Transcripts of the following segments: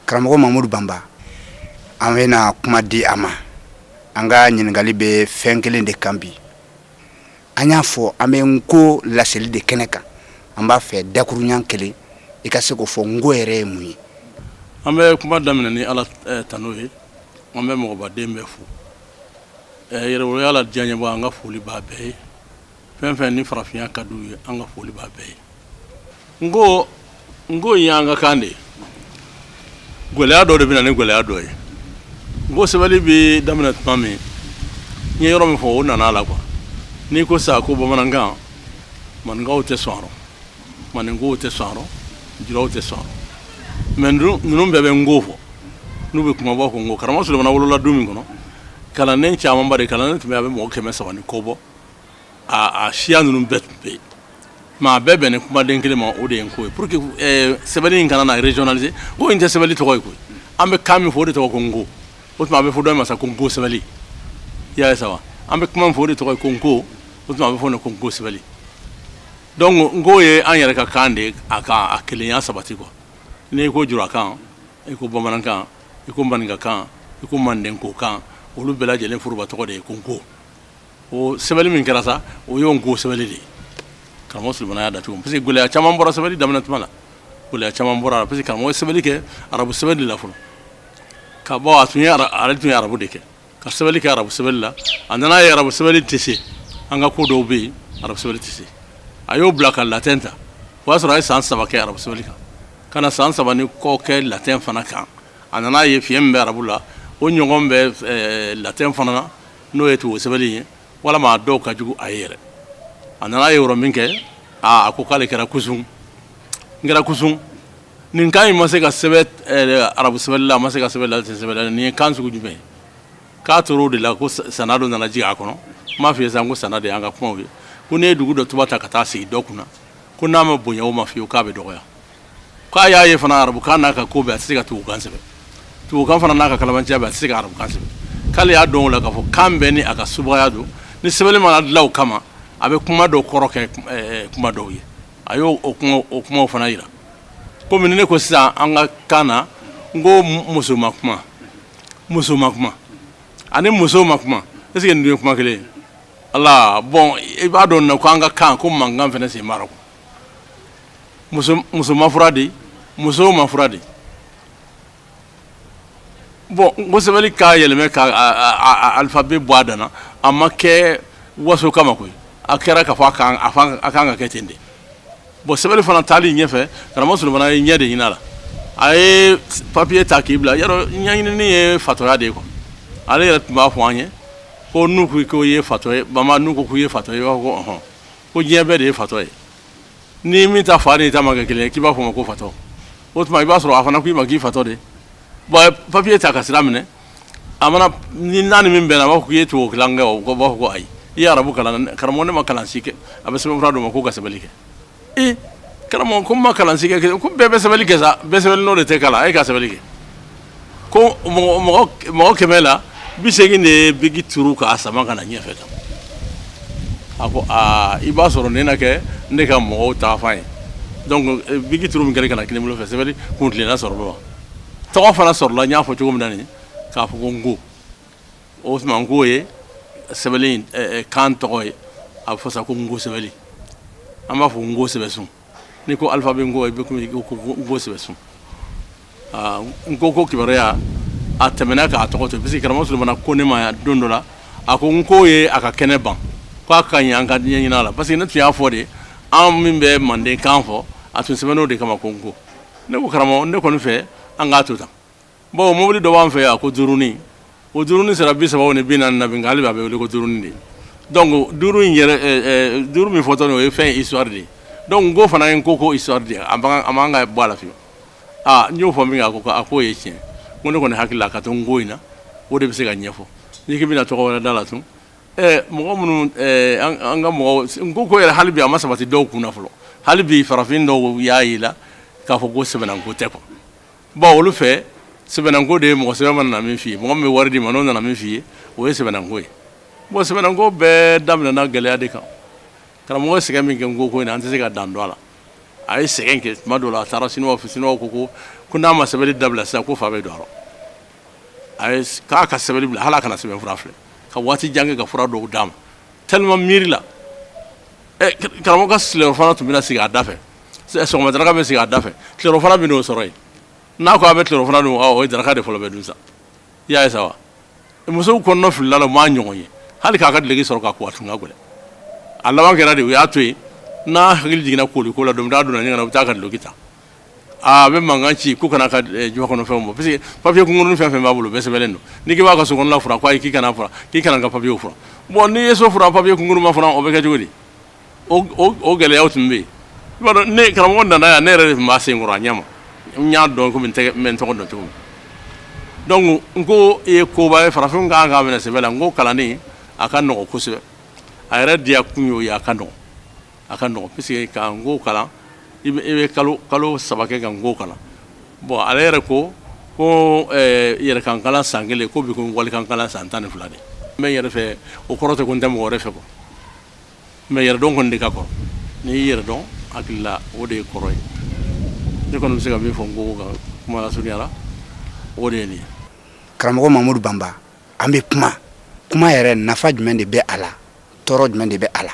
Karamɔgɔ Mamudu Banba, an bɛna kuma di a ma. An ka ɲininkali bɛ fɛn kelen de kan bi. An y'a fɔ, an bɛ nko laseli de kɛnɛ kan. An b'a fɛ dakuruɲa kelen, i ka se k'o fɔ, nko yɛrɛ ye mun ye? An bɛ kuma daminɛ ni Ala tanu ye. An bɛ mɔgɔbaden bɛɛ fo. Yɛrɛwoloya la diyaɲɛbɔ, an ka foli b'a bɛɛ ye. Fɛn fɛn ni farafinya ka d'u ye, an ka foli b'a bɛɛ ye. Nko, nko in y'an ka kan de ye. Gɛlɛya dɔ de bɛ na ni gɛlɛya dɔ ye. Nko sɛbɛnni bɛ daminɛ tuma min, n ye yɔrɔ min fɔ, o nana a la quoi. N'i ko sisan ko bamanankan, maninkaw tɛ sɔn a rɔ, maninkow tɛ sɔn a rɔ, julaw tɛ sɔn a rɔ, mais ninnu bɛɛ bɛ nko fɔ. N'u bɛ kuma, b'a fɔ nko. Karamɔgɔ Sulemana wolola du min kɔnɔ, kalanden camanba de, kalanden tun bɛ, a bɛ mɔgɔ 300 ni kɔ bɔ. A siya ninnu bɛɛ tun bɛ yen, mais a bɛɛ bɛn kumaden kelen ma, o de ye nko ye, pour que sɛbɛnni in kana na régionaliser. Ko in tɛ sɛbɛnni tɔgɔ ye koyi. An bɛ kan min fɔ, o de tɔgɔ ko nko. O tuma a bɛ fɔ dɔ ma sa ko nko sɛbɛnni. I y'a ye sa wa? An bɛ kuma min fɔ, o de tɔgɔ ye ko nko. O tuma a bɛ fɔ o ko nko sɛbɛnni. Donc nko ye an yɛrɛ ka kan de ye, a ka a kelenya sabati quoi. N'i ko jurakan, i ko bamanankan, i ko maninkakan, i ko mandenkokan, olu bɛɛ lajɛlen foroba tɔgɔ de ye ko nko. O sɛbɛnni min kɛra sa, o y'o nko sɛbɛnni de ye. Karamɔgɔ Sulemana y'a da cogo, parce que gɛlɛya caman bɔra sɛbɛnni daminɛ tuma la. Gɛlɛya caman bɔra, parce que karamɔgɔ ye sɛbɛnni kɛ arabu sɛbɛnni de la fɔlɔ. Ka bɔ a tun ye, ale tun ye arabu de kɛ, ka sɛbɛnni kɛ arabu sɛbɛnni la. A nana ye arabu sɛbɛnni tɛ se, an ka ko dɔw bɛ yen, arabu sɛbɛnni tɛ se. A y'o bila ka latɛn ta. O y'a sɔrɔ a ye san 3 kɛ arabu sɛbɛnni kan, ka na san 3 ni kɔ kɛ latɛn fana kan. A nana ye fiɲɛ min bɛ arabu la, o ɲɔgɔn bɛ latɛn fana na, n'o ye tubabu sɛbɛnni ye, walama a dɔw ka jugu a ye yɛrɛ. A nana ye yɔrɔ min kɛ, a ko k'ale kɛra kusun, n kɛra kusun. Nin kan in ma se ka sɛbɛn arabu sɛbɛnni la, a ma se ka sɛbɛn latɛn sɛbɛnni la. Nin ye kan sugu jumɛn ye? K'a tora o de la ko sana dɔ nana jigin a kɔnɔ. N m'a f'i ye sisan ko sana de y'an ka kumaw ye, ko n'i ye dugu dɔ tuba ta ka taa sigi dɔ kunna, ko n'a ma bonya o ma fiyewu, k'a bɛ dɔgɔya. K'a y'a ye fana, arabukan n'a ka ko bɛɛ, a tɛ se ka tubabukan sɛbɛn. Tubabukan fana n'a ka kalamanciya bɛɛ, a tɛ se ka arabukan sɛbɛn. K'ale y'a dɔn o la k'a fɔ kan bɛɛ ni a ka subagaya don. Ni sɛbɛnni mana dilan o kama, a bɛ kuma dɔw kɔrɔ kɛ kuma dɔw ye. A y'o o kumaw fana yira. Komi ne ko sisan an ka kan na, n ko muso ma kuma, muso ma kuma ani muso ma kuma, est ce que nin dun ye kuma kelen ye? Ala, bon, i b'a dɔn na ko an ka kan ko mankan fana sen b'a la. Muso ma fura di, muso ma fura di. Bon, n ko sɛbɛnni k'a yɛlɛmɛ ka alphabet bɔ a danna, a ma kɛ waso kama koyi. A kɛra k'a fɔ a kan ka kɛ ten de. Bon, sɛbɛnni fana taali ɲɛfɛ, karamɔgɔ Sulemana ye ɲɛ de ɲini a la. A ye papier ta k'i bila yɔrɔ ɲɛɲinini ye fatɔya de ye quoi. Ale yɛrɛ tun b'a fɔ an ye ko n'u ko k'i ye fatɔ ye, bama, n'u ko k'i ye fatɔ ye, i b'a fɔ ko ɔhɔn, ko diɲɛ bɛɛ de ye fatɔ ye. Ni min ta fa ni ta ma kɛ kelen ye, k'i b'a fɔ ma ko fatɔ. O tuma i b'a sɔrɔ a fana k'i ma k'i fatɔ de. Bon, papier ta ka sira minɛ, a mana ni n'a ni min bɛnna, a b'a fɔ k'i ye tubabu kalan kɛ. O b'a fɔ ko ayi, i ye arabu kalan. Karamɔgɔ, ne ma kalan si kɛ. A bɛ sɛbɛnfura d'o ma k'o ka sɛbɛnni kɛ. Ee karamɔgɔ, ko n ma kalan si kɛ. Ko bɛɛ bɛ sɛbɛnni kɛ sa, bɛɛ sɛbɛnni n'o de tɛ kalan, e ka sɛbɛnni kɛ. Ko mɔgɔ 100 la, 80 de ye biki turu k'a sama ka na ɲɛfɛ tan. A ko aa, i b'a sɔrɔ nin na kɛ ne ka mɔgɔw taafan ye. Donc biki turu min kɛra ka na kini bolo fɛ, sɛbɛnni kun tilenna sɔrɔla wa tɔgɔ fana sɔrɔla. N y'a fɔ cogo min na nin, k'a fɔ ko nko. O tuma nko ye sɛbɛnni kan tɔgɔ ye. A bɛ fɔ sa ko nko sɛbɛnni, an b'a fɔ nko sɛbɛsun. N'i ko alphabet nko, i bɛ ko nko sɛbɛsun. N ko kibaruya a tɛmɛna k'a tɔgɔ to, parce que karamɔgɔ Sulemana ko ne ma don dɔ la, a ko n ko ye a ka kɛnɛ ban, k'a ka ɲi an ka ɲɛɲini a la, parce que ne tun y'a fɔ de, an min bɛ manden kan fɔ, a tun sɛbɛnn'o de kama ko n ko. Ne ko karamɔgɔ, ne kɔni fɛ an k'a to tan. Bon, mobili dɔ b'an fɛ yan ko duurunin. O duurunin sera 30 ni 40 na bi, nka hali bi a bɛ wele ko duurunin de. Donc duuru in yɛrɛ, duuru min fɔtɔ nin, o ye fɛn histoire de ye. Donc n ko fana ye n ko histoire de ye, a man ka bɔ a la fiyewu. Aa, n y'o fɔ min kɛ, a ko a k'o ye tiɲɛ. N ko ne kɔni hakili la, a ka to n ko in na, o de bɛ se ka ɲɛfɔ. N'i k'i bɛna tɔgɔ wɛrɛ da la tun, mɔgɔ minnu, an ka mɔgɔw, n ko yɛrɛ hali bi a ma sabati dɔw kun na fɔlɔ. Hali bi farafin dɔw y'a ye la k'a fɔ ko sɛbɛnnanko tɛ quoi. Bon, olu fɛ sɛbɛnnanko de ye mɔgɔ sɛbɛn mana na min f'i ye, mɔgɔ min bɛ wari d'i ma, n'o nana min f'i ye, o ye sɛbɛnnanko ye. Bon, sɛbɛnnanko bɛɛ daminɛna gɛlɛya de kan. Karamɔgɔ ye sɛgɛn min kɛ nko ko in na, an tɛ se ka dan don a la. A ye sɛgɛn kɛ tuma dɔw la, a taara siniwaw fɛ. Siniwaw ko Ko n'a ma sɛbɛnni dabila sisan, ko fa bɛ don a rɔ. A ye k'a ka sɛbɛnni bila, hali a kana sɛbɛn fura filɛ, ka waati jan kɛ ka fura dɔw d'a ma, tellement miiri la. Karamɔgɔ ka tilelafana tun bɛna sigi a da fɛ, sɔgɔma daraka bɛ sigi a da fɛ, tilelafana bɛ n'o sɔrɔ yen. N'a ko a bɛ tilelafana dun, o ye daraka de fɔlɔ bɛ dun sa. I y'a ye sa wa, musow kɔnɔna filila la, u m'a ɲɔgɔn ye. Hali k'a ka duloki sɔrɔ ka ko, a tun ka gɛlɛn. A laban kɛra de, u y'a to yen. N'a hakili jiginna koli ko la don, n'a donna ɲɛgɛn na, u bɛ taa ka duloki ta. A bɛ mankan ci ko kana ka jufa kɔnɔ fɛnw bɔ, parce que papier kunkurunin fɛn fɛn b'a bolo, bɛɛ sɛbɛnlen don. N'i k'i b'a ka so kɔnɔna furan, ko ayi, k'i kana furan, k'i kana ka papier furan. Bon, n'i ye so furan, papier kunkurun ma furan, o bɛ kɛ cogo di? O gɛlɛyaw tun bɛ yen. I b'a dɔn, ne karamɔgɔ nana yan, ne yɛrɛ de tun b'a sen kɔrɔ a ɲɛ ma. N y'a dɔn komi n tɛgɛ, n bɛ n tɔgɔ dɔn cogo min. Donc n ko i ye koba ye, farafin kan k'a minɛ sɛbɛ la. N ko kalanni a ka nɔgɔ kosɛbɛ, a yɛrɛ diya kun y'o ye. A ka nɔgɔ, a ka nɔgɔ, puisque ka n ko kalan, i bɛ kalo 3 kɛ ka n ko kalan. Bon, ale yɛrɛ ko ko yɛrɛkan kalan san 1 ko bi ko walikan kalan san 12 de. N bɛ n yɛrɛ fɛ, o kɔrɔ tɛ ko n tɛ mɔgɔ wɛrɛ fɛ quoi, mais yɛrɛdɔn kɔni de ka kɔrɔ. N'i y'i yɛrɛ dɔn, hakili la, o de ye kɔrɔ ye. Ne kɔni bɛ se ka min fɔ n ko kan, kuma lasurunya la, o de ye nin ye. Karamɔgɔ Mamudu Banba, an bɛ kuma kuma yɛrɛ, nafa jumɛn de bɛ a la, tɔɔrɔ jumɛn de bɛ a la?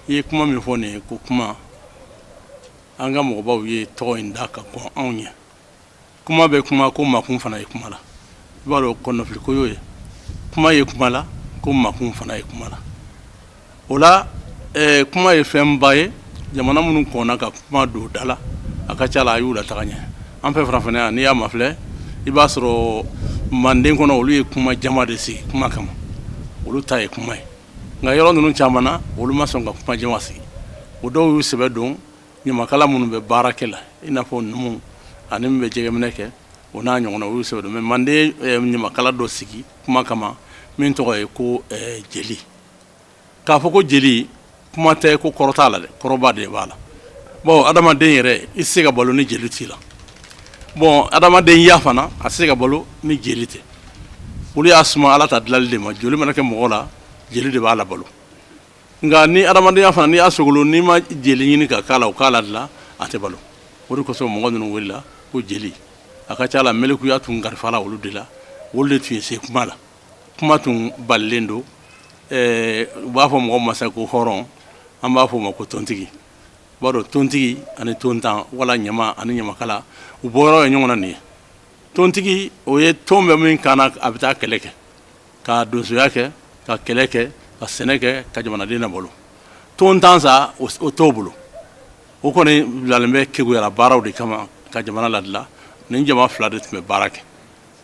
I ye kuma min fɔ nin ye, ko kuma, an ka mɔgɔbaw ye tɔgɔ in da ka kɔn anw ɲɛ. Kuma bɛ kuma, ko makun fana ye kuma la. I b'a dɔn, kɔnɔfili ko y'o ye. Kuma ye kuma la, ko makun fana ye kuma la. O la kuma ye fɛnba ye. Jamana minnu kɔnna ka kuma don da la, a ka ca la, a y'u la taga ɲɛ. An fɛ farafinna yan, n'i y'a mafilɛ, i b'a sɔrɔ manden kɔnɔ, olu ye kuma jama de sigi kuma kama, olu ta ye kuma ye. Nka yɔrɔ ninnu caman na, olu ma sɔn ka kuma jama sigi. O dɔw y'u sɛbɛ don ɲamakala minnu bɛ baara kɛ la, i n'a fɔ numu ani min bɛ jɛgɛminɛ kɛ, o n'a ɲɔgɔnna, o y'u sɛbɛ don. Mais manden ɲamakala dɔ sigi kuma kama min tɔgɔ ye ko jeli. K'a fɔ ko jeli kuma tɛ ko kɔrɔ t'a la dɛ, kɔrɔba de b'a la. Bon, adamaden yɛrɛ, i tɛ se ka balo ni jeli t'i la. Bon, adamadenya fana, a tɛ se ka balo ni jeli tɛ. Olu y'a suma Ala ta dilali de ma. Joli mana kɛ mɔgɔ la, jeli de b'a la balo. Nka ni adamadenya fana, n'i y'a sogolo, n'i ma jeli ɲini ka k'a la, o k'a la dilan, a tɛ balo. O de kosɔn mɔgɔ ninnu welela ko jeli. A ka ca la, melekuya tun kalifala olu de la, olu de tun ye se kuma la. Kuma tun balilen don. U b'a fɔ mɔgɔ ma sa ko hɔrɔn, an b'a fɔ o ma ko tontigi. I b'a dɔn, tontigi ani tontan, wala ɲama ani ɲamakala, u bɔyɔrɔ ye ɲɔgɔn na nin ye. Tontigi, o ye ton bɛ min kan na, a bɛ taa kɛlɛ kɛ, ka donsoya kɛ, ka kɛlɛ kɛ, ka sɛnɛ kɛ, ka jamanaden nabalo. Tontan sa, o t'o bolo. O kɔni bilalen bɛ keguyala baaraw de kama, ka jamana ladila. Nin jama fila de tun bɛ baara kɛ.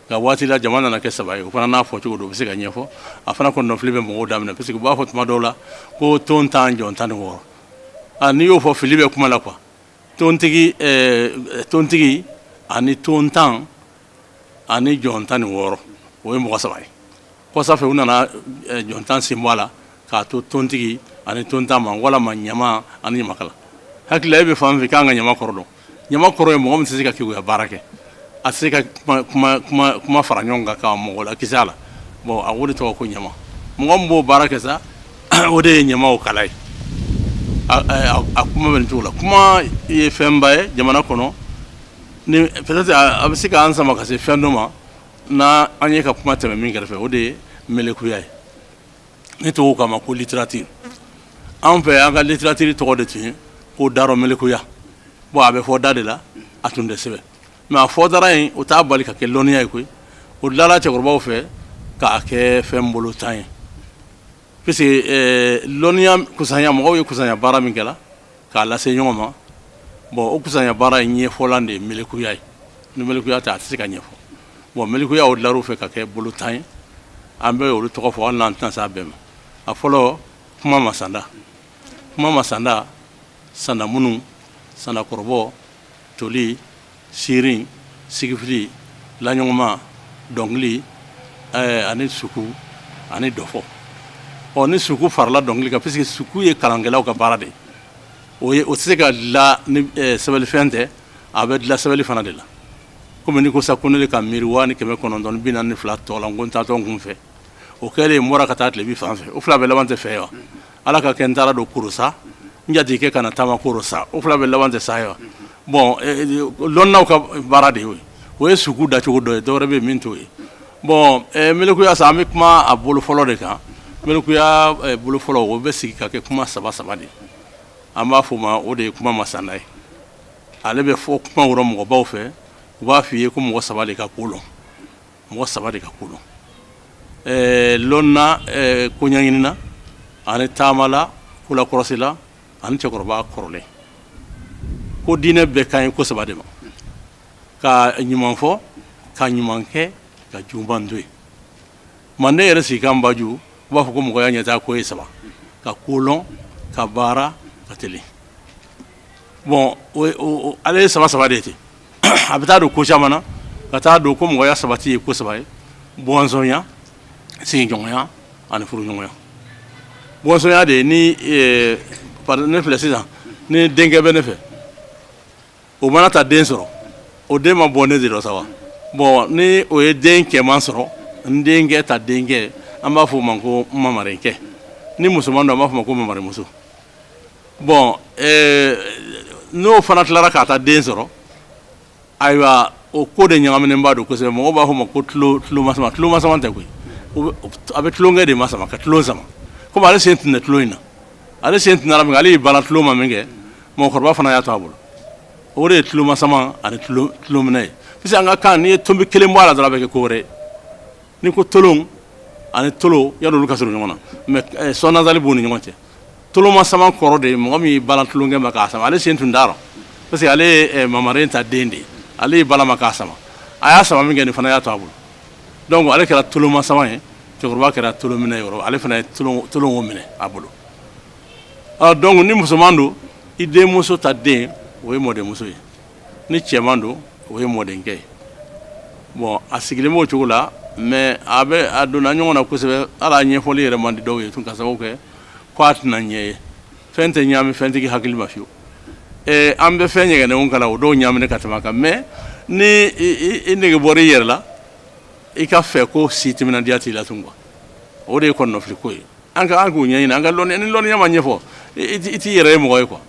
Nka waati la, jama nana kɛ saba ye. O fana n'a fɔ cogo don, o bɛ se ka ɲɛfɔ. A fana kɔnɔnafili bɛ mɔgɔw daminɛ, parce que u b'a fɔ tuma dɔw la ko ton 10, jɔn 16. A n'i y'o fɔ, fili bɛ kuma la quoi. Tontigi ani ton 10 ani jɔn 16, o ye mɔgɔ saba ye. Kɔsa fɛ, u nana jɔn 10 sen bɔ a la k'a to tontigi ani tontan ma, walama ɲama ani ɲamakala. Hakili la, e bɛ fan fɛ k'an ka ɲama kɔrɔ dɔn. Ɲama kɔrɔ ye mɔgɔ min tɛ se ka keguya baara kɛ, a tɛ se ka kuma fara ɲɔgɔn kan ka mɔgɔ la kisɛ a la. Bon, a o de tɔgɔ ko ɲama. Mɔgɔ min b'o baara kɛ sa, o de ye ɲama o kala ye. A kuma bɛ nin cogo la. Kuma ye fɛnba ye jamana kɔnɔ. Ni peut-être a bɛ se k'an sama ka se fɛn dɔ ma, n'an an ye ka kuma tɛmɛ min kɛrɛfɛ, o de ye melekuya ye. Ne tɔgɔ k'a ma ko littérature. An fɛ, an ka littérature tɔgɔ de tun ye ko darɔ melekuya. Bon, a bɛ fɔ da de la, a tun tɛ sɛbɛn. Mais a fɔ dara in, o t'a bali ka kɛ lɔnniya ye koyi. O dilanna cɛkɔrɔbaw fɛ k'a kɛ fɛn bolo tan ye, puisque lɔnniya kusanya, mɔgɔw ye kusanya baara min kɛla k'a lase ɲɔgɔn ma. Bon, o kusanya baara in ɲɛfɔlan de ye melekuya ye. Ni melekuya tɛ, a tɛ se ka ɲɛfɔ. Bon, melekuya, o dilanr'u fɛ ka kɛ bolo tan ye. An bɛ olu tɔgɔ fɔ, hali n'an tɛna s'a bɛɛ ma. A fɔlɔ, kuma masanda. Kuma masanda, sandamunu, sandakɔrɔbɔ, toli, sirin, sigifili, laɲɔgɔnma, dɔnkili, ani suku ani dɔfɔ. Ɔ, ni suku farala dɔnkili kan, puisque suku ye kalankɛlaw ka baara de ye, o ye o tɛ se ka dilan ni sɛbɛnlifɛn tɛ, a bɛ dilan sɛbɛnli fana de la. Komi n'i ko sa ko ne de ka miiri 1942 tɔ la, n ko n taatɔ n kun fɛ, o kɛlen, n bɔra ka taa tilebi fan fɛ, o fila bɛɛ laban tɛ fɛ ye wa? Ala ka kɛ, n taara don Korosa, n jatigikɛ ka na taama Korosa, o fila bɛɛ laban tɛ sa ye wa? Bon, lɔnnaw ka baara de y'o ye. O ye suku dacogo dɔ ye, dɔwɛrɛ bɛ yen min t'o ye. Bon, melekuya sa, an bɛ kuma a bolo fɔlɔ de kan. Melekuya bolo fɔlɔ, o bɛ sigi ka kɛ kuma saba saba de. An b'a fɔ o ma, o de ye kuma masanda ye. Ale bɛ fɔ kuma wɔrɔ mɔgɔbaw fɛ, u b'a fɔ i ye ko mɔgɔ saba de ka ko lɔn, mɔgɔ saba de ka ko lɔn. Lɔnna koɲɛɲinina ani taamala kolakɔrɔsila ani cɛkɔrɔba kɔrɔlen. Ko diinɛ bɛɛ ka ɲi ko saba de ma: ka ɲuman fɔ, ka ɲuman kɛ, ka juguman to yen. Manden yɛrɛ sigikan baju, u b'a fɔ ko mɔgɔya ɲɛtaa ko ye saba: ka ko lɔn, ka baara, ka telen. Bon, ale ye saba saba de ye ten. A bɛ taa don ko caman na, ka taa don ko mɔgɔya sabati ye ko saba ye: bɔnsɔnya, sigiɲɔgɔnya ani furuɲɔgɔnya. Bɔnsɔnya de ye ni ne filɛ sisan, ni denkɛ bɛ ne fɛ, o mana taa den sɔrɔ, o den ma bɔ ne de la sa wa. Bon, ni o ye den cɛman sɔrɔ, n denkɛ ta denkɛ, an b'a fɔ o ma ko mamarenkɛ. Ni musoman don, an b'a fɔ o ma ko mamaremuso. Bon, n'o fana tilara k'a ta den sɔrɔ, ayiwa, o ko de ɲagaminenba don kosɛbɛ. Mɔgɔw b'a fɔ o ma ko tulomasama. Tulomasama tɛ koyi, a bɛ tulonkɛ de ma sama, ka tulon sama. Komi ale sen tun tɛ tulon in na, ale sen tun min, ale y'i bala tulon ma min kɛ, mɔgɔkɔrɔba fana y'a to a bolo. O de ye tulomasama ani tulominɛ ye. Parce que an ka kan, n'i ye tomi kelen bɔ a la dɔrɔn, a bɛ kɛ ko wɛrɛ ye. N'i ko tolon ani tolo, yadɔ olu ka surun ɲɔgɔn na, mais son nasal b'u ni ɲɔgɔn cɛ. Tolomasama kɔrɔ de ye mɔgɔ min y'i bala tulonkɛ ma k'a sama. Ale sen tun t'a rɔ, parce que ale ye mamaren ta den de ye. Ale y'i bala ma k'a sama, a y'a sama min kɛ, nin fana y'a to a bolo. Donc ale kɛra tolomasama ye, cɛkɔrɔba kɛra tolominɛ yɔrɔ, ale fana ye tolon minɛ a bolo. Donc ni musoman don, i denmuso ta den, o ye mɔdenmuso ye. Ni cɛman don, o ye mɔdenkɛ ye. Bon, a sigilen b'o cogo la, mais a bɛ a donna ɲɔgɔn na kosɛbɛ. Hali a ɲɛfɔli yɛrɛ man di dɔw ye tun, ka sababu kɛ ko a tɛna ɲɛ ye. Fɛn tɛ ɲaami fɛntigi hakili ma fiyewu. An bɛ fɛn ɲɛgɛnnenw kalan, o dɔw ɲaaminen ka tɛmɛ a kan. Mais ni i nege bɔra i yɛrɛ la, i ka fɛ ko si timinandiya t'i la tun quoi. O de ye kɔnɔnafili ko ye. An ka an k'o ɲɛɲini, an ka lɔnniya. Ni lɔnniya ma ɲɛfɔ, i t'i yɛrɛ ye mɔgɔ ye quoi.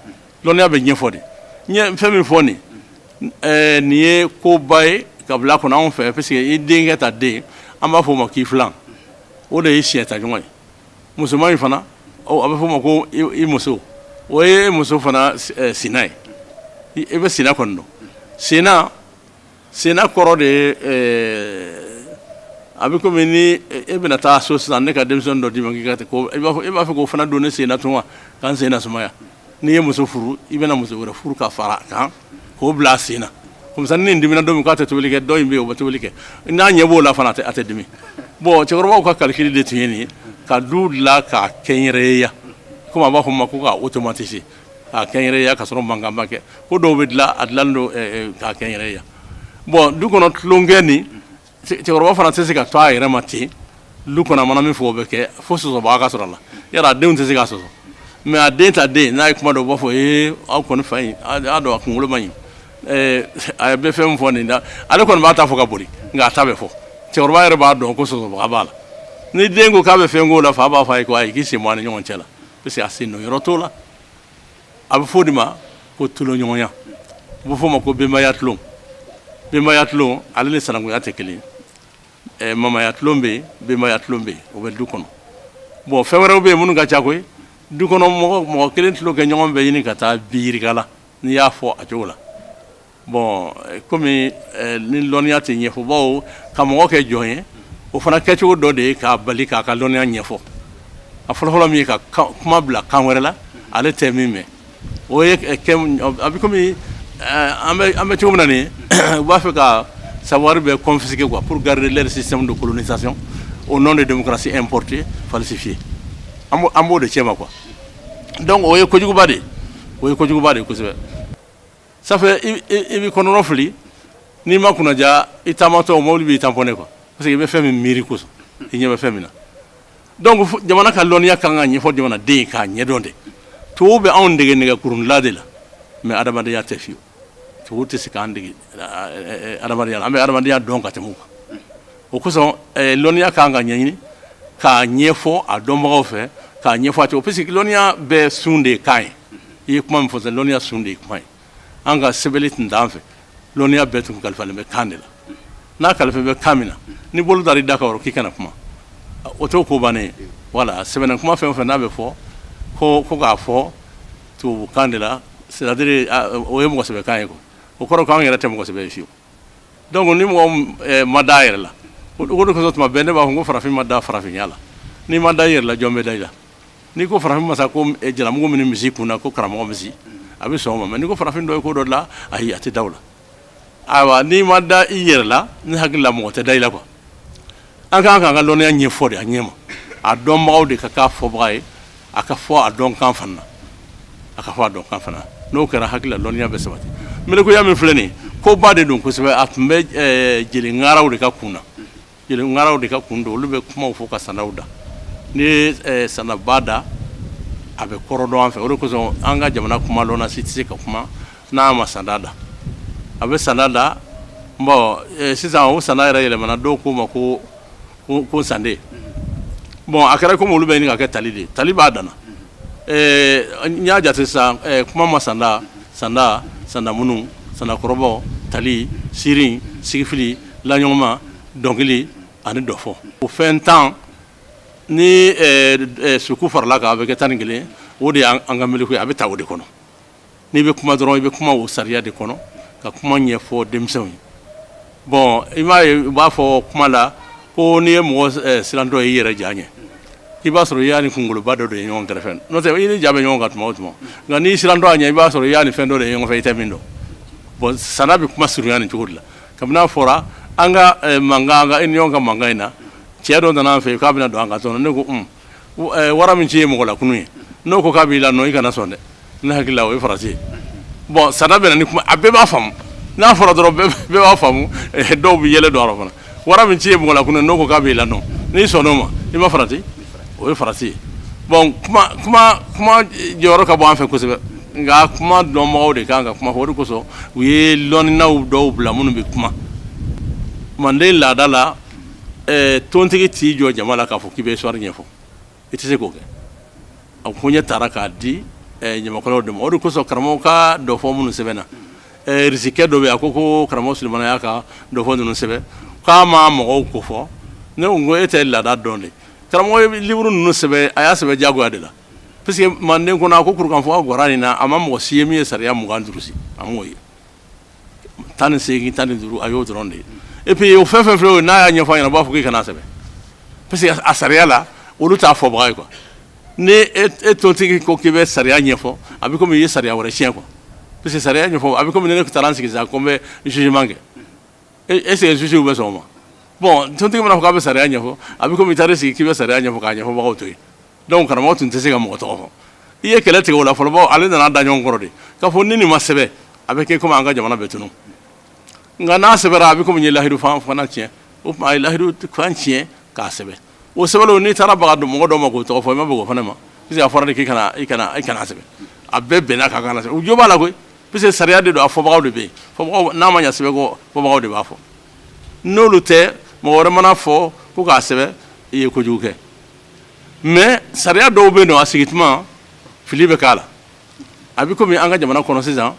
Lɔnniya bɛ ɲɛfɔ de. N ye fɛn min fɔ nin, nin ye koba ye ka bila kɔnɔ anw fɛ, parce que i denkɛ ta den, an b'a fɔ o ma k'i filan, o de ye siɲɛ ta ɲɔgɔn ye. Musoman in fana, a bɛ fɔ o ma ko i muso, o ye muso fana sina ye. I bɛ sina kɔni dɔn. Sina, sina kɔrɔ de ye, a bɛ komi ni e bɛna taa so sisan, ne ka denmisɛnnin dɔ d'i ma k'i ka ko i b'a fɛ k'o fana don ne sen na tun wa, k'an sen na sumaya. N'i ye muso furu, i bɛna muso wɛrɛ furu ka fara a kan k'o bila a sen na. Comme ça, ni nin dimina don min k'a tɛ tobili kɛ, dɔ in bɛ yen, o bɛ tobili kɛ. N'a ɲɛ b'o la fana, a tɛ dimi. Bon, cɛkɔrɔbaw ka calcul de tun ye nin ye, ka du dilan k'a kɛnyɛrɛyeya, komi a b'a fɔ ma ko k'a automatiser, k'a kɛnyɛrɛyeya ka sɔrɔ mankan ma kɛ. Ko dɔw bɛ dilan, a dilannen don k'a kɛnyɛrɛyeya. Bon, du kɔnɔ tulonkɛ nin, cɛkɔrɔba fana tɛ se ka to a yɛrɛ ma ten du kɔnɔ. A mana min fɔ, o bɛ kɛ, fo sɔsɔbaga ka sɔrɔ a la. Yala a denw tɛ se k'a sɔsɔ, mais a den ta den, n'a ye kuma dɔ, u b'a fɔ ee, aw kɔni fa in, a y'a dɔn a kunkolo man ɲi. A bɛ fɛn min fɔ nin da, ale kɔni b'a ta fɔ ka boli, nka a ta bɛ fɔ. Cɛkɔrɔba yɛrɛ b'a dɔn ko sɔsɔbaga b'a la. Ni den ko k'a bɛ fɛn k'o la, fa b'a fɔ a ye ko ayi, k'i sen bɔ a ni ɲɔgɔn cɛ la, parce que a sen don yɔrɔ t'o la. A bɛ fɔ o de ma ko tulonɲɔgɔnya, a bɛ fɔ o ma ko benbaya tulon. Benbaya tulon, ale ni sanankunya tɛ kelen ye. Mamaya tulon bɛ yen, benbaya tulon bɛ yen, o bɛ du kɔnɔ. Bon, fɛn wɛrɛw bɛ yen minnu ka ca koyi. Du kɔnɔ mɔgɔ mɔgɔ kelen tulon kɛ ɲɔgɔn bɛ ɲini ka taa bi yirika la, n'i y'a fɔ a cogo la. Bon, komi ni lɔnniya tɛ ɲɛfɔ, bawo ka mɔgɔ kɛ jɔn ye, o fana kɛcogo dɔ de ye k'a bali k'a ka lɔnniya ɲɛfɔ. A fɔlɔfɔlɔ min ye ka kuma bila kan wɛrɛ la, ale tɛ min mɛn, o ye a bɛ komi an bɛ cogo min na nin ye, u b'a fɛ ka savoir bɛɛ confisquer quoi, pour garder leur système de colonisation au nom de démocratie importée falsifiée. An b'o de cɛ ma quoi. Donc o ye kojuguba de ye, o ye kojuguba de ye kosɛbɛ. Ça fait i bɛ kɔnɔnɔ fili, n'i ma kunnaja, i taamatɔ mobili b'i tamponner quoi, parce que i bɛ fɛn min miiri kosɔn, i ɲɛ bɛ fɛn min na. Donc jamana ka lɔnniya kan ka ɲɛfɔ jamanaden ye k'a ɲɛdɔn de. Tubabu bɛ anw dege nɛgɛkurunla de la, mais adamadenya tɛ fiyewu. Tubabu tɛ se k'an dege adamadenya la. An bɛ adamadenya dɔn ka tɛmɛ o kan. O kosɔn, lɔnniya kan ka ɲɛɲini k'a ɲɛfɔ a dɔnbagaw fɛ, k'a ɲɛfɔ a cogo, parce que lɔnniya bɛɛ sun de ye kan ye. I ye kuma min fɔ sisan, lɔnniya sun de ye kuma ye. An ka sɛbɛnni tun t'an fɛ, lɔnniya bɛɛ tun kalifalen bɛ kan de la. N'a kalifalen bɛ kan min na, ni bolo dar'i da kan k'i kana kuma, o t'o ko bannen ye. Voilà, sɛbɛnna kuma fɛn o fɛn n'a bɛ fɔ ko k'a fɔ tubabukan de la, c'est à dire o ye mɔgɔ sɛbɛkan ye quoi. O kɔrɔ k'anw yɛrɛ tɛ mɔgɔ sɛbɛ ye fiyewu. Donc ni mɔgɔ ma da a yɛrɛ la, o de kosɔn tuma bɛɛ ne b'a fɔ ko farafin ma da farafinya la. N'i ma da i yɛrɛ la, jɔn bɛ da i la? N'i ko farafin masa ko jalamugu min misi kun na ko karamɔgɔ misi, a bɛ sɔn o ma. Mais n'i ko farafin dɔ ye ko dɔ la, ayi, a tɛ da o la. Ayiwa, n'i ma da i yɛrɛ la, ne hakili la mɔgɔ tɛ da i la quoi. An ka kan k'an ka lɔnniya ɲɛfɔ de a ɲɛ ma. A dɔnbagaw de ka k'a fɔbaga ye, a ka fɔ a dɔn kan fana na, a ka fɔ a dɔn kan fana. N'o kɛra, hakili la lɔnniya bɛ sabati. Melekuya min filɛ nin, koba de don kosɛbɛ. A tun bɛ jeli ŋaraw de ka kun na, jeli ŋaraw de ka kun don. Olu bɛ kumaw fɔ ka sandaw da. N'i ye sandaba da, a bɛ kɔrɔ dɔn an fɛ. O de kosɔn an ka jamana kumalɔnna si tɛ se ka kuma n'a ma sanda da. A bɛ sanda da. Bon, sisan o sanda yɛrɛ yɛlɛmana, dɔw k'o ma ko sande. Bon, a kɛra komi olu bɛ ɲini ka kɛ tali de ye. Tali b'a danna. N y'a jate sisan, kuma ma sanda, sanda, sandamunu, sandakɔrɔbɔ, tali, sirin, sigifili, laɲɔgɔnma, dɔnkili ani dɔfɔ. O fɛn 10 ni suku farala kan, a bɛ kɛ 11. O de y'an ka meleku ye. A bɛ ta o de kɔnɔ. N'i bɛ kuma dɔrɔn, i bɛ kuma o sariya de kɔnɔ ka kuma ɲɛfɔ denmisɛnw ye. Bon, i m'a ye, u b'a fɔ kuma la ko n'i ye mɔgɔ sirantɔ ye i yɛrɛ ja ɲɛ, i b'a sɔrɔ i y'a ni kunkoloba dɔ de ye ɲɔgɔn kɛrɛfɛ. N'o tɛ, i ni ja bɛ ɲɔgɔn kan tuma o tuma, nka n'i sirantɔ a ɲɛ, i b'a sɔrɔ i y'a ni fɛn dɔ de ye ɲɔgɔn fɛ i tɛ min dɔn. Bon, sanda bɛ kuma surunya nin cogo de la. Kabini a fɔra an ka mankan, an ka ɲɔgɔn ka mankan in na, cɛ dɔ nana an fɛ yen k'a bɛna don an ka tɔn. Ne ko wara min ci ye mɔgɔ lakunu ye, n'o ko k'a b'i la nɔ, i kana sɔn dɛ. Ne hakili la o ye farati ye. Bon, sanda bɛ na ni kuma, a bɛɛ b'a faamu. N'a fɔra dɔrɔn, bɛɛ b'a faamu. Dɔw bɛ yɛlɛ don a rɔ fana. Wara min ci ye mɔgɔ lakunu ye, n'o ko k'a b'i la nɔ, n'i sɔnn'o ma, i ma farati, o ye farati ye. Bon, kuma jɔyɔrɔ ka bon an fɛ kosɛbɛ, nka kuma dɔnbagaw de kan ka kuma fɔ. O de kosɔn u ye lɔnninaw dɔw bila minnu bɛ kuma. Manden laada la, tontigi t'i jɔ jama la k'a fɔ k'i bɛ histoire ɲɛfɔ, i tɛ se k'o kɛ. A koɲɛ taara k'a di ɲamakalaw de ma. O de kosɔn karamɔgɔ ka dɔfɔ minnu sɛbɛnna, risikɛ dɔ bɛ yen, a ko karamɔgɔ Sulemana y'a ka dɔfɔ ninnu sɛbɛn k'a ma mɔgɔw ko fɔ. Ne ko e tɛ laada dɔn de. Karamɔgɔ ye livre ninnu sɛbɛn, a y'a sɛbɛn diyagoya de la, parce que manden kɔnɔ, a ko kurukanfuga gwara nin na, a ma mɔgɔ si ye min ye sariya 25 si. A m'o ye. 18, 15, a y'o dɔrɔn de ye. Et puis o fɛn fɛn filɛ o ye, n'a y'a ɲɛfɔ a ɲɛna, u b'a fɔ k'i kana sɛbɛn, parce que a sariya la, olu t'a fɔbaga ye quoi. Ni e tontigi ko k'i bɛ sariya ɲɛfɔ, a bɛ komi i ye sariya wɛrɛ tiɲɛ quoi, parce que sariya ɲɛfɔ, a bɛ komi ni ne taara n sigi sisan ko n bɛ jugement kɛ, est ce que juge bɛ sɔn o ma? Bon, tontigi mana fɔ k'a bɛ sariya ɲɛfɔ, a bɛ komi i taara sigi k'i bɛ sariya ɲɛfɔ k'a ɲɛfɔbagaw to yen. Donc karamɔgɔ tun tɛ se ka mɔgɔ tɔgɔ fɔ. I ye kɛlɛ tigɛ o la fɔlɔ bawo ale nana da ɲɔgɔn kɔrɔ de k'a fɔ ni nin ma sɛbɛn, a bɛ kɛ komi an ka jamana bɛ tunu, nka n'a sɛbɛnra, a bɛ komi n ye lahidu fan fana tiɲɛ. O tuma a ye lahidu fan tiɲɛ k'a sɛbɛn. O sɛbɛnw, n'i taara baga mɔgɔ dɔ ma k'o tɔgɔ fɔ, i ma bɛn o fana ma, parce que a fɔra de k'i kana i kana i kana sɛbɛn. A bɛɛ bɛnna k'a kana sɛbɛn. U jo b'a la koyi, parce que sariya de don, a fɔbagaw de bɛ yen. Fɔbagaw, n'a ma ɲɛ sɛbɛn kɔ, fɔbagaw de b'a fɔ. N'olu tɛ, mɔgɔ wɛrɛ mana fɔ ko k'a sɛbɛn, i ye kojugu kɛ. Mais sariya dɔw bɛ yen nɔ, a sigi tuma fili bɛ k'a la. A bɛ komi an ka jamana kɔnɔ sisan,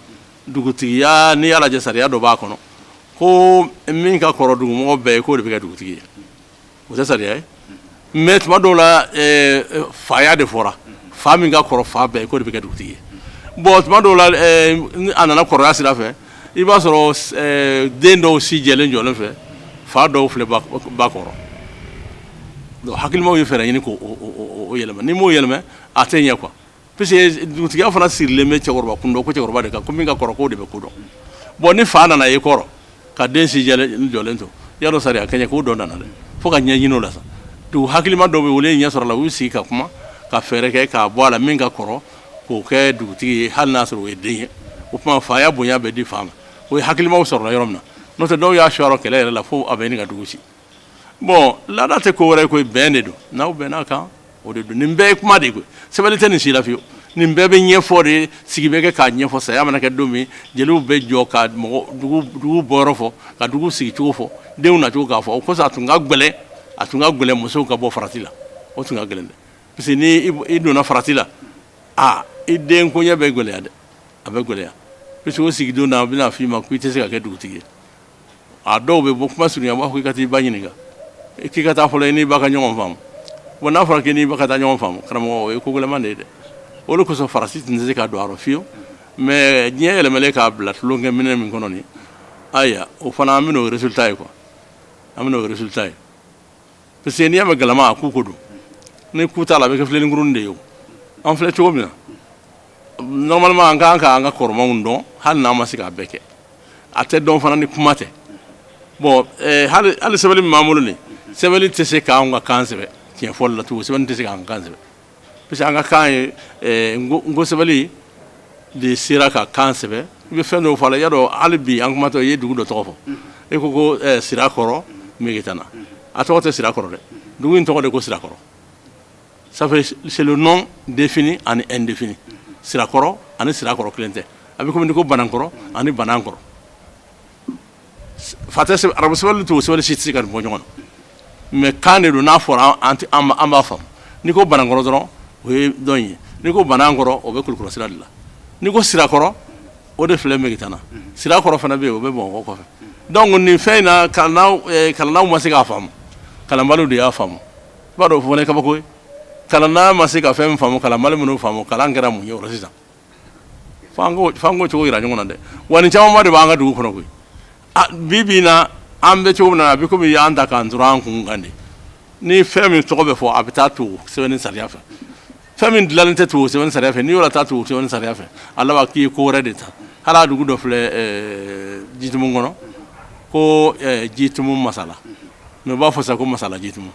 dugutigiya, n'i y'a lajɛ, sariya dɔ b'a kɔnɔ ko min ka kɔrɔ dugumɔgɔ bɛɛ ye, k'o de bɛ kɛ dugutigi ye. O tɛ sariya ye, mais tuma dɔw la faya de fɔra, fa min ka kɔrɔ fa bɛɛ ye, k'o de bɛ kɛ dugutigi ye. Bon, tuma dɔw la, a nana kɔrɔya sira fɛ, i b'a sɔrɔ den dɔw si jɛlen jɔlen fɛ, fa dɔw filɛ ba kɔrɔ. Donc hakilimaw ye fɛɛrɛ ɲini k'o yɛlɛma. N'i m'o yɛlɛma, a tɛ ɲɛ quoi, parce que dugutigiya fana sirilen bɛ cɛkɔrɔba kun dɔn, ko cɛkɔrɔba de kan, ko min ka kɔrɔ, k'o de bɛ ko dɔn. Bon, ni fa nana i kɔrɔ ka den si jɛlen jɔlen to, y'a dɔn sariya kɛɲɛ k'o dɔ nana dɛ, fo ka ɲɛ ɲini o la sa. Dugu hakilima dɔw bɛ wele ɲɛ sɔrɔ la, u y'u sigi ka kuma ka fɛɛrɛ kɛ k'a bɔ a la, min ka kɔrɔ k'o kɛ dugutigi ye, hali n'a sɔrɔ o ye den ye. O tuma faya bonya bɛ di fa ma. O ye hakilimaw sɔrɔla yɔrɔ min na. N'o tɛ, dɔw y'a sɔrɔ kɛlɛ yɛrɛ la fo a bɛ ɲini ka dugu ci. Bon, laada tɛ ko wɛrɛ ye koyi, bɛn de don. N'aw bɛnn'a kan, o de don. Nin bɛɛ ye kuma de ye koyi, sɛbɛnni tɛ nin si la fiyewu. Nin bɛɛ bɛ ɲɛfɔ de, sigi bɛ kɛ k'a ɲɛfɔ. Saya mana kɛ don min, jeliw bɛ jɔ ka mɔgɔ dugu bɔyɔrɔ fɔ, ka dugu sigicogo fɔ, denw nacogo k'a fɔ. O kosɔn a tun ka gɛlɛn musow ka bɔ farati la. O tun ka gɛlɛn dɛ, parce que ni i donna farati la, aa, i den koɲɛ bɛ gɛlɛya dɛ, a bɛ gɛlɛya. Puisque o sigidon na a bɛna f'i ma ko i tɛ se ka kɛ dugutigi ye. A dɔw bɛ bɔ kuma surunya, b'a fɔ i ka taa i ba ɲininka, k'i ka taa fɔlɔ i n'i ba ka ɲɔgɔn faamu. Bon, n'a fɔra k'i n'i ba ka taa ɲɔgɔn faamu, karamɔgɔ, o ye ko gɛlɛman de ye dɛ. O de kosɔn farasi tun tɛ se ka don a rɔ fiyewu. Mais diɲɛ yɛlɛmalen k'a bila tulonkɛ minɛ min kɔnɔ nin, ayiwa, o fana an bɛna o résultat ye quoi, an bɛna o résultat ye. Parce que n'i y'a mɛn galama, a ku ko don. Ni ku t'a la, a bɛ kɛ filenninkurunin de ye. O an filɛ cogo min na, normalement an ka kan k'an ka kɔrɔmanw dɔn, hali n'an ma se k'a bɛɛ kɛ. A tɛ dɔn fana ni kuma tɛ. Bon, hali sɛbɛnni min b'an bolo nin, sɛbɛnni tɛ se k'anw ka kan sɛbɛn. Tiɲɛ fɔli la tugun, sɛbɛnni tɛ se k'an ka kan sɛbɛn, parce que an ka kan ye nko sɛbɛnni de sera ka kan sɛbɛn. I bɛ fɛn dɔw fɔ a la, i y'a dɔn, hali bi an kumatɔ, i ye dugu dɔ tɔgɔ fɔ, e ko Sirakɔrɔ Megetana. A tɔgɔ tɛ Sirakɔrɔ dɛ, dugu in tɔgɔ de ko Sirakɔrɔ. Ça fait, c'est le nom défini ani indéfini. Sirakɔrɔ ani Sirakɔrɔ kelen tɛ. A bɛ komi ni ko Banankɔrɔ ani Banankɔrɔ. Fa tɛ arabu sɛbɛnni, tubabu sɛbɛnni si tɛ se ka nin bɔ ɲɔgɔn na. Mais kan de don, n'a fɔra an b'a faamu. N'i ko Banankɔrɔ dɔrɔn, o ye dɔn ye. N'i ko Banankɔrɔ, o bɛ Kulukɔrɔ sira de la. N'i ko Sirakɔrɔ, o de filɛ Megetana. Sirakɔrɔ fana bɛ yen, o bɛ Bamakɔ kɔfɛ. Donc nin fɛn in na, kalannaw ma se k'a faamu, kalanbaliw de y'a faamu. I b'a dɔn, o fana ye kabako ye. Kalanna ma se ka fɛn min faamu, kalanbali minnu faamu, kalan kɛra mun ye o la sisan? F'an k'o cogo jira ɲɔgɔn na dɛ. Wa nin camanba de b'an ka dugu kɔnɔ koyi. Bi bi in na, an bɛ cogo min na, a bɛ komi y'an ta k'an tura an kun kan de. Ni fɛn min tɔgɔ bɛ fɔ, a bɛ taa tubabu sɛbɛnni sariya fɛ. Fɛn min dilanlen tɛ tubabu sɛbɛnni sariya fɛ, n'i y'o taa tubabu sɛbɛnni sariya fɛ, a laban k'i ye ko wɛrɛ de ta. Hali a dugu dɔ filɛ Jitumu kɔnɔ, ko Jitumu Masala, mais u b'a fɔ sa ko Masala Jitumu.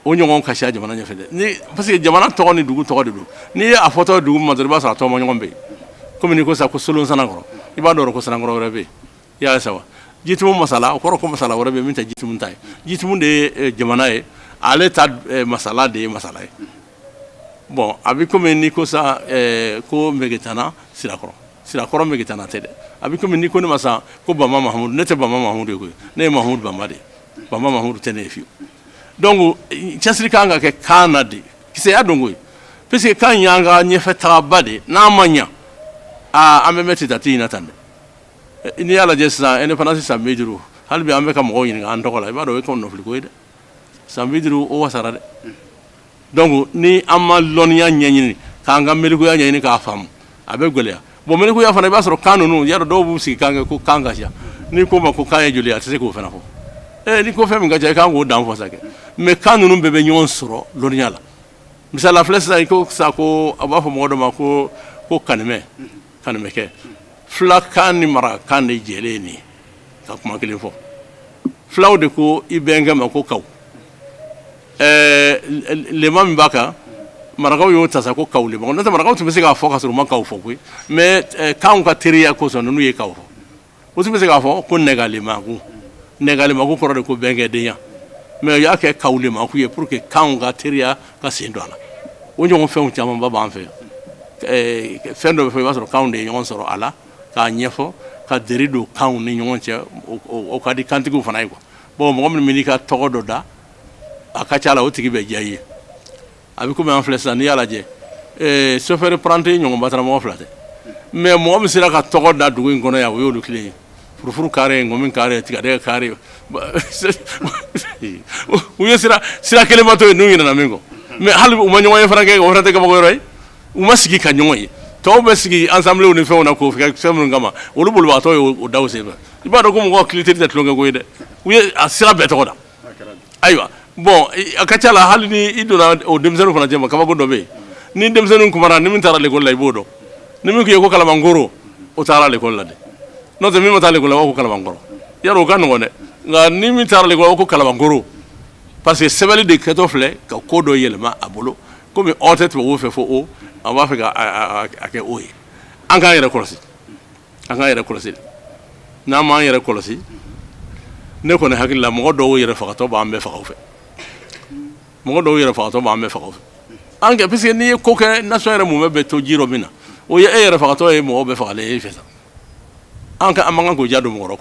O ɲɔgɔn ka siya jamana ɲɛfɛ dɛ. Ni parce que jamana tɔgɔ ni dugu tɔgɔ de don. N'i ye a fɔtɔ dugu ma dɔrɔn, i b'a sɔrɔ a tɔgɔma ɲɔgɔn bɛ yen. Komi n'i ko sa ko Solon Sanakɔrɔ, i b'a dɔn ko Sanankɔrɔ wɛrɛ bɛ yen. I y'a ye sa wa? Jitumu Masala, o kɔrɔ ko masala wɛrɛ bɛ yen min tɛ Jitumu ta ye. Jitumu de ye jamana ye, ale ta masala de ye masala ye. Bon, a bɛ komi n'i ko sa ko Megetana Sirakɔrɔ, Sirakɔrɔ Megetana tɛ dɛ. A bɛ komi n'i ko ne ma sa ko Bama Mahamudu, ne tɛ Bama Mahamudu ye koyi, ne ye Mahamudu Bama de ye. Bama Mahamudu tɛ ne ye fiyewu. Donc cɛsiri kan ka kɛ kan na de, kisɛya don koyi, parce que kan y'an ka ɲɛfɛ tagaba de. N'a ma ɲa, aa, an bɛ mɛn ten in na tan dɛ. N'i y'a lajɛ sisan, indépendance san 50, hali bi an bɛ ka mɔgɔw ɲininka an tɔgɔ la. I b'a dɔn, o ye kɔnɔnafili ko ye dɛ. San 50, o wasara dɛ. Donc ni an ma lɔnniya ɲɛɲini, k'an ka melekuya ɲɛɲini k'a faamu, a bɛ gɛlɛya. Bon, melekuya fana, i b'a sɔrɔ kan ninnu, y'a dɔn, dɔw b'u sigi kan kɛ ko kan ka ca. N'i ko ma ko kan ye joli, a tɛ se k'o fana fɔ. N'i ko fɛn min ka ca, i kan k'o dan fɔ sa kɛ. Mais kan ninnu bɛɛ bɛ ɲɔgɔn sɔrɔ lɔnniya la. Misali la filɛ sisan, i ko sisan ko a b'a fɔ mɔgɔ dɔ ma ko kanimɛ, kanimɛkɛ. Filakan ni marakakan de jɛlen ye nin ye ka kuma kelen fɔ. Filaw de ko i bɛnkɛ ma ko kaw. Lema min b'a kan, marakaw y'o ta sa ko kaw lema. N'o tɛ, marakaw tun bɛ se k'a fɔ ka sɔrɔ u ma kaw fɔ koyi. Mais kanw ka teriya kosɔn, ninnu ye kaw fɔ. O tun bɛ se k'a fɔ ko nɛgɛlemaku. Nɛgɛlemaku kɔrɔ de ko bɛnkɛdenya. Mais u y'a kɛ kaw lemaku ye pour que kanw ka teriya ka sen don a la. O ɲɔgɔn fɛnw camanba b'an fɛ yan. Fɛn dɔ bɛ fɔ, i b'a sɔrɔ kanw de ye ɲɔgɔn sɔrɔ a la k'a ɲɛfɔ, ka deri don kanw ni ɲɔgɔn cɛ. O ka di kantigiw fana ye quoi. Bon, mɔgɔ minnu bɛ n'i ka tɔgɔ dɔ da, a ka ca la o tigi bɛ diya i ye. A bɛ komi an filɛ sisan, n'i y'a lajɛ, chauffeur apprenti ɲɔgɔn bataramɔgɔ fila tɛ. Mais mɔgɔ min sera ka tɔgɔ da dugu in kɔnɔ yan, o y'olu kelen ye. Furufuru kare, ŋɔmi kare, tigadɛgɛ kare, u ye sira kelen ma to yen n'u ɲinɛna min kɔ. Mais hali u ma ɲɔgɔn ye fana kɛ, o fana tɛ kabako yɔrɔ ye. U ma sigi ka ɲɔgɔn ye. Tɔw bɛ sigi ensemble ni fɛnw na k'o kɛ fɛn minnu kama, olu bolibagatɔ ye o da u sen fɛ. I b'a dɔn ko mɔgɔw culture tɛ tulonkɛ ko ye dɛ. U ye a sira bɛɛ tɔgɔ da. Ayiwa, bon, a ka ca la, hali ni i donna o denmisɛnninw fana cɛma, kabako dɔ bɛ yen. Ni denmisɛnninw kumana, ni min taara l'école la, i b'o dɔn. Ni min ko i ye ko Kalabankoro, o taara l'école la dɛ. N'o tɛ, min ma taa l'école la, o b'a fɔ ko Kalabankɔrɔ. Yarɔ, o ka nɔgɔn dɛ. Nka ni min taara l'école la, o ko Kalabankoro, parce que sɛbɛnni de kɛtɔ filɛ ka ko dɔ yɛlɛma a bolo. Komi ɔ tɛ tubabuw fɛ fo o, an b'a fɛ ka a kɛ o ye. An k'an yɛrɛ kɔlɔsi, an k'an yɛrɛ kɔlɔsi. N'an m'an yɛrɛ kɔlɔsi, ne kɔni hakili la, mɔgɔ dɔw yɛrɛ fagatɔ b'an bɛɛ faga fɛ. Mɔgɔ dɔw yɛrɛ fagatɔ b'an bɛɛ faga fɛ. An kɛ, parce que n'i ye ko kɛ, nation yɛrɛ mun bɛ to ji rɔ min na, o ye e yɛrɛ fagatɔ ye, mɔgɔw bɛɛ fagalen e fɛ sa. An ka an man kan k'o ja don mɔgɔ rɔ.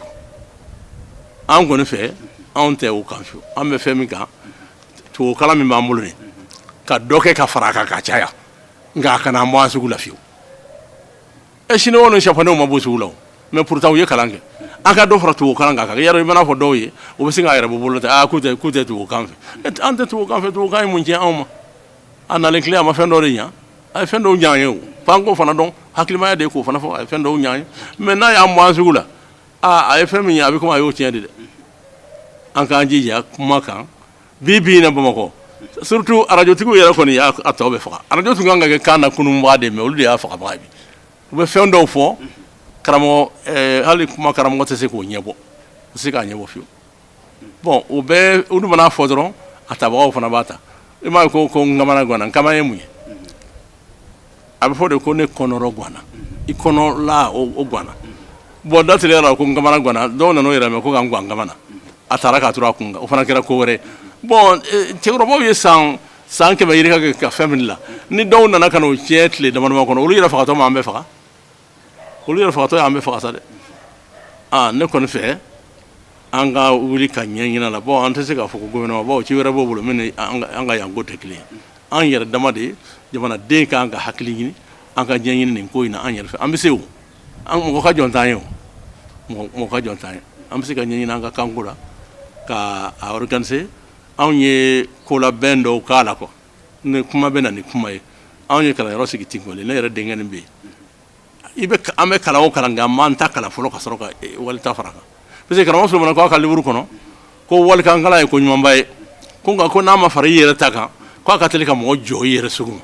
An kɔni fɛ, anw tɛ o kan fiyewu. An bɛ fɛn min kan, tubabukalan min b'an bolo nin, ka dɔ kɛ ka fara a kan ka caya, nka a kana an bɔ an sugu la fiyewu. Ɛ, Chinois ni Japonais ma bɔ sugu la o, mais pourtant u ye kalan kɛ. An ka dɔ fara tubabukalan kan, yɛrɛ i mana fɔ dɔw ye, u bɛ se k'a yɛrɛ bɔ bolo ta, k'u tɛ tubabukan fɛ. An tɛ tubabukan fɛ, tubabukan ye mun tiɲɛ anw ma? A nalen tile, a ma fɛn dɔ de ɲa, a ye fɛn dɔw ɲa an ye o, f'an k'o fana dɔn. Hakilimaya de ye k'o fana fɔ, a ye fɛn dɔw ɲa an ye, mais n'a y'an bɔ an sugu la, aa, a ye fɛn min ɲa, a bɛ komi a y'o tiɲɛ de dɛ. An k'an jija kuma kan. Bi bi in na, Bamakɔ surtout, arajotigiw yɛrɛ kɔni y'a tɔ bɛ faga. Arajo tun kan ka kɛ kan na kununbaga de, mais olu de y'a fagabaga bi. U bɛ fɛn dɔw fɔ, karamɔgɔ, hali kuma karamɔgɔ tɛ se k'o ɲɛbɔ, u tɛ se k'a ɲɛbɔ fiyewu. Bon, o bɛɛ, olu mana fɔ dɔrɔn, a tabagaw fana b'a ta. I m'a ye ko n kamana ganna. N kama ye mun ye? A bɛ fɔ de ko ne kɔnɔrɔ ganna, i kɔnɔla o ganna. Bon, da teliya la ko n kamana ganna, dɔw nana o yɛrɛ mɛn ko ka n gan kamana, a taara k'a turu a kun kan, o fana kɛra ko wɛrɛ. Bon, cɛkɔrɔbaw ye san san 100 yirika kɛ ka fɛn min la, ni dɔw nana ka n'o tiɲɛ tile dama dama kɔnɔ, olu yɛrɛ fagatɔ ma an bɛɛ faga, olu yɛrɛ fagatɔ y'an bɛɛ faga sa dɛ. Aa, ne kɔni fɛ, an ka wuli ka ɲɛɲini a la. Bon, an tɛ se k'a fɔ ko gouvernement bawo, ci wɛrɛ b'o bolo min ni an ka yan ko tɛ kelen ye. An yɛrɛ dama de, jamanaden k'an ka hakili ɲini, an ka ɲɛɲini nin ko in na an yɛrɛ fɛ. An bɛ se o, an mɔgɔ ka jɔn t'an ye o, mɔgɔ ka jɔn t'an ye. An bɛ se ka ɲɛɲini an ka kanko la ka a organiser. Anw ye kolabɛn dɔw k'a la quoi. Ni kuma bɛ na ni kuma ye, anw ye kalanyɔrɔ sigi Tinkɔli. Ne yɛrɛ denkɛ nin bɛ yen. I bɛ an bɛ kalan o kalan kɛ, an b'an ta kalan fɔlɔ ka sɔrɔ ka wali ta fara kan, parce que karamɔgɔ Solomana ko a ka livre kɔnɔ ko walikan kalan ye ko ɲumanba ye, ko nka ko n'a ma fara i yɛrɛ ta kan, k'a ka teli ka mɔgɔ jɔ i yɛrɛ sugu ma,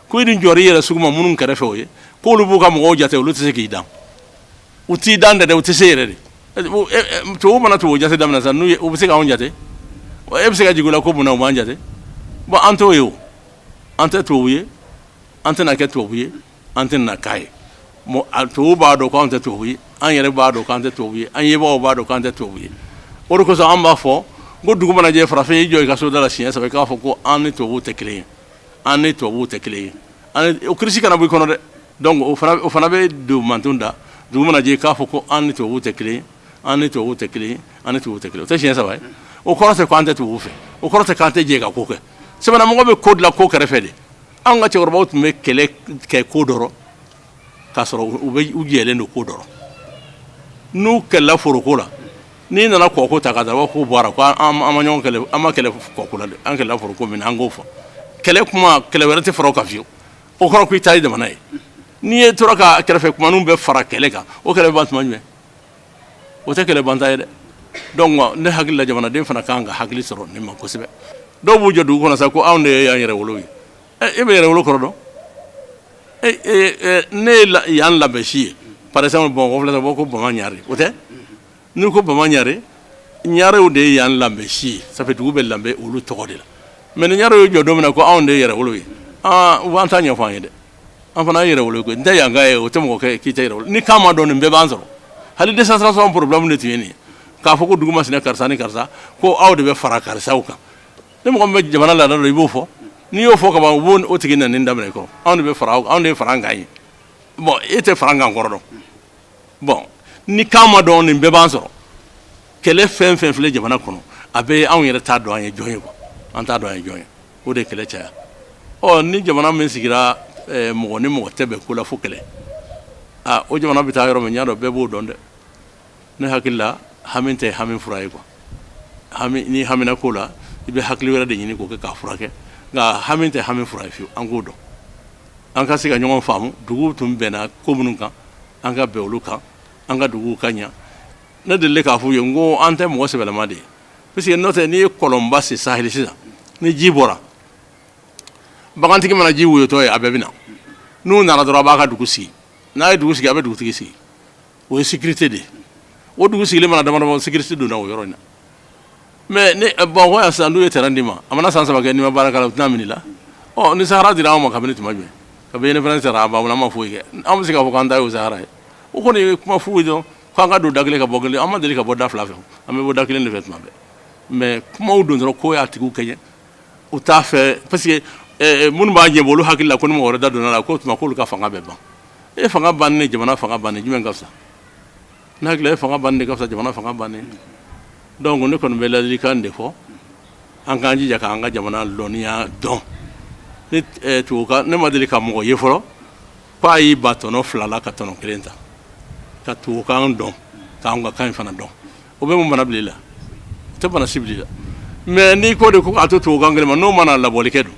ko i ni jɔra i yɛrɛ sugu ma minnu kɛrɛfɛ, o ye k'olu b'u ka mɔgɔw jate, olu tɛ se k'i dan, u t'i dan dɛ, u tɛ se yɛrɛ de. Tubabu mana tubabu jate daminɛ sisan, n'u ye, u bɛ se k'anw jate? E bɛ se ka jigin o la ko munna u b'an jate? Bon, an t'o ye o, an tɛ tubabu ye, an tɛna kɛ tubabu ye, an tɛna k'a ye. Tubabu b'a dɔn k'anw tɛ tubabu ye, an yɛrɛ b'a dɔn k'an tɛ tubabu ye, an yebagaw b'a dɔn k'an tɛ tubabu ye. O de kosɔn an b'a fɔ ko dugu mana jɛ, farafin y'i jɔ i ka soda la siɲɛ saba, i k'a fɔ ko an ni tubabuw tɛ kelen ye, an ni tubabuw tɛ kelen ye. O kirisi kana bɔ i kɔnɔ dɛ. Donc o fana bɛ don manton da. Dugu mana jɛ, i k'a fɔ ko an ni tubabuw tɛ kelen ye, an ni tubabuw tɛ kelen ye, an ni tubabuw tɛ kelen ye. O tɛ siɲɛ saba ye. O kɔrɔ tɛ ko an tɛ tubabuw fɛ, o kɔrɔ tɛ k'an tɛ jɛ ka ko kɛ. Sɛbɛnna bɛ ko dilan ko kɛrɛfɛ de. Anw ka cɛkɔrɔbaw tun bɛ kɛlɛ kɛ ko dɔ k'a sɔrɔ u bɛ u jɛlen don ko dɔ. N'u kɛlɛla foroko la, n'i nana kɔko ta ka da ko bɔra ko an ma ɲɔgɔn kɛlɛ, an ma kɛlɛ kɔko la dɛ, an kɛlɛla foroko min na, an k'o fɔ. Kɛlɛ kuma, kɛlɛ wɛrɛ tɛ fara o kan fiyewu. O kɔrɔ ko i ta ye jamana ye. N'i ye tora ka kɛrɛfɛ kumaninw bɛɛ fara kɛlɛ kan, o kɛlɛ bɛ ban tuma jumɛn? O tɛ kɛlɛ banta ye dɛ. Donc ne hakili la, jamanaden fana kan ka hakili sɔrɔ nin ma kosɛbɛ. Dɔw b'u jɔ dugu kɔnɔ sa ko anw de ye yan yɛrɛ wolo ye. E bɛ yɛrɛ wolo kɔrɔ dɔn? Ne ye yan labɛn si ye, par exemple Bamakɔ filɛ, ko Bama Ɲare, o tɛ? N'i ko Bama Ɲare, Ɲarew de ye yan labɛn si ye, ça fait dugu bɛ labɛn olu tɔgɔ de la. Mais ni Ɲarew ye jɔ don min na ko anw de ye yɛrɛ wolo ye, u b'an ta ɲɛfɔ an ye dɛ. An fana ye yɛrɛ wolo koyi, n tɛ yan ka ye, o tɛ mɔgɔ kɛ k'i tɛ yɛrɛ wolo. Ni kan ma dɔn, nin bɛɛ b'an sɔrɔ. Hali décentralisation problème de tun ye nin ye, k'a fɔ ko dugu masina karisa ni karisa, ko aw de bɛ fara karisaw kan. Ni mɔgɔ min bɛ jamana laada dɔn, i b'o fɔ. N'i y'o fɔ ka ban, u b'o o tigi nani daminɛ i kɔrɔ: anw de bɛ fara aw, anw de ye fara an kan ye. Bon, e tɛ fara an kan kɔrɔ dɔn. Bon, ni kan ma dɔn, nin bɛɛ b'an sɔrɔ. Kɛlɛ fɛn fɛn filɛ jamana kɔnɔ, a bɛ anw yɛrɛ t'a dɔn an ye jɔn ye quoi, an t'a dɔn an ye jɔn ye, o de ye kɛlɛ caya. Ɔ, ni jamana min sigira, mɔgɔ ni mɔgɔ tɛ bɛn ko la fo kɛlɛ, aa, o jamana bɛ taa yɔrɔ min, n y'a dɔn bɛɛ b'o dɔn dɛ. Ne hakili la, hami tɛ hami fura ye quoi. Hami, n'i hamina ko la, i bɛ hakili wɛrɛ de ɲini k'o kɛ k'a furakɛ, nka hami tɛ hami fura ye fiyewu. An k'o dɔn, an ka se ka ɲɔgɔn faamu. Duguw tun bɛnna ko minnu kan, an ka bɛn olu kan, an ka duguw ka ɲa. Ne delila k'a f'u ye n ko an tɛ mɔgɔ sɛbɛlama de ye, parce que n'o tɛ, n'i ye kɔlɔnba sen saheli sisan, ni ji bɔra, bagantigi mana ji woyotɔ ye, a bɛɛ bɛ na. N'u nana dɔrɔn, a b'a ka dugu sigi. N'a ye dugu sigi, a bɛ dugutigi sigi, o ye sécurité de ye. O dugu sigilen mana dama dama, sécurité donna o yɔrɔ in na. Mais ni Bamakɔ yan sisan, n'u ye terrain d'i ma, a mana san 3 kɛ, n'i ma baara k'a la, u tɛna minɛ i la. Ɔ, ni sahara dira anw ma kabini tuma jumɛn? Kabini indépendance sara a b'an bolo, an ma foyi kɛ. An bɛ se k'a fɔ k'an ta ye o sahara ye? O kɔni ye kuma fu ye dɔrɔn, k'an ka don da kelen ka bɔ kelen. An ma deli ka bɔ da fila fɛ, an bɛ bɔ da kelen de fɛ tuma bɛɛ. Mais kumaw don dɔrɔn, ko y'a tigiw kɛɲɛ, u t'a fɛ, parce que minnu b'a ɲɛbɔ, olu hakili la ko ni mɔgɔ wɛrɛ da donna la, k'o tuma k'olu ka fanga bɛ ban. E fanga bannen, jamana fanga bannen, jumɛn ka fisa? Ne hakili la, e fanga bannen de ka fisa jamana fanga bannen. Donc ne kɔni bɛ ladilikan de fɔ, an k'an jija k'an ka jamana lɔnniya dɔn. Ne tubabukan, ne ma deli ka mɔgɔ ye fɔlɔ. Ko a y'i ba tɔnɔ fila la ka tɔnɔ kelen ta ka tubabukan dɔn k'an ka kan in fana dɔn, o bɛ mun bana bila i la? O tɛ bana si bila i la. Mais n'i ko de ko k'a to tubabukan kelen ma, n'o mana labɔli kɛ dun,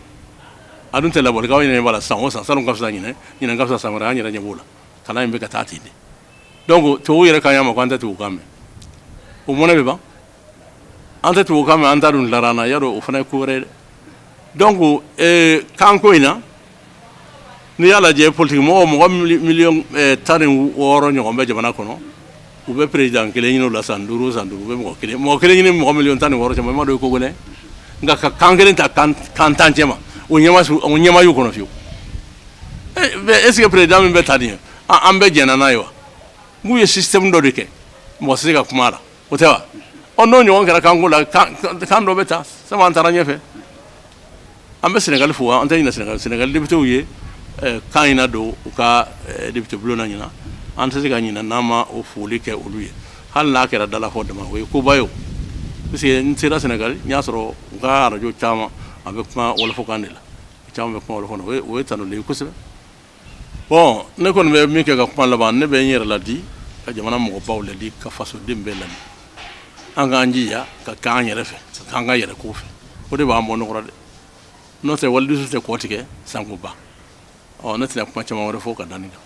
a dun tɛ labɔli kɛ. Aw yɛrɛ ɲɛ b'a la, san o san, salon ka fisa ɲinɛ, ɲinɛ ka fisa san wɛrɛ, an yɛrɛ ɲɛ b'o la. Kalan in bɛ ka taa ten de. Donc tubabu yɛrɛ kan y'a ma ko an tɛ tubabukan mɛn, o mɔnɛ bɛ ban. An tɛ tubabukan mɛn, an ta dun tilara an na, y'a dɔn o fana ye ko wɛrɛ ye dɛ. Donc kanko in na, n'i y'a lajɛ, politiki mɔgɔ mɔgɔ miliyɔn 16 ɲɔgɔn bɛ jamana kɔnɔ. U bɛ président kelen ɲini o la san 5 o san 5, u bɛ mɔgɔ kelen ɲini mɔgɔ miliyɔn 16 cɛma. I m'a dɔn o ye ko gɛlɛn. Nka ka kan kelen ta kan 10 cɛma, o ɲɛma y'u kɔnɔ fiyewu. Est ce que président min bɛ ta nin ye, an bɛɛ jɛnna n'a ye wa? N'u ye système dɔ de kɛ, mɔgɔ tɛ se ka kuma a la, o tɛ wa? Ɔ, n'o ɲɔgɔn kɛra kanko la, kan dɔ bɛ ta sabu an taara ɲɛfɛ. An bɛ Sénégal fo, an tɛ ɲinɛ Sénégal. Sénégal députéw ye kan in don u ka député bulon na ɲinan. An tɛ se ka ɲinɛ n'an ma o foli kɛ olu ye, hali n'a kɛra dalafɔ dama, o ye koba ye o. Parce que n sera Sénégal, n y'a sɔrɔ u ka arajo caman a bɛ kuma wɔlɔfɔkan de la, caman bɛ kuma wɔlɔfɔ na. O ye tanuli ye kosɛbɛ. Bon, ne kɔni bɛ min kɛ ka kuma laban, ne bɛ n yɛrɛ ladi, ka jamana mɔgɔbaw ladi, ka fasoden bɛɛ ladi, an k'an jija ka k'an yɛrɛ fɛ, ka k'an ka yɛrɛ ko fɛ. O de b'an bɔ nɔgɔ la dɛ. N'o tɛ, walidusu tɛ kɔ tigɛ sanko ba. Ɔ, ne tɛna kuma caman wɛrɛ fɔ ka da nin kan.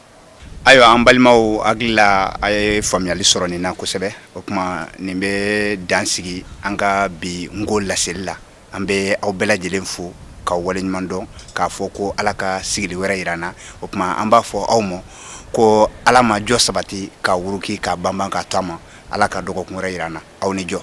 Ayiwa, an balimaw, hakili la a ye faamuyali sɔrɔ nin na kosɛbɛ. O tuma nin bɛ dan sigi an ka bi nko laseli la. An bɛ aw bɛɛ lajɛlen fo k'aw waleɲuman dɔn, k'a fɔ ko Ala ka sigili wɛrɛ yira an na. O tuma an b'a fɔ aw ma ko Ala ma jɔ sabati ka wuruki ka banban ka to a ma. Ala ka dɔgɔkun wɛrɛ yira an na. Aw ni jɔ.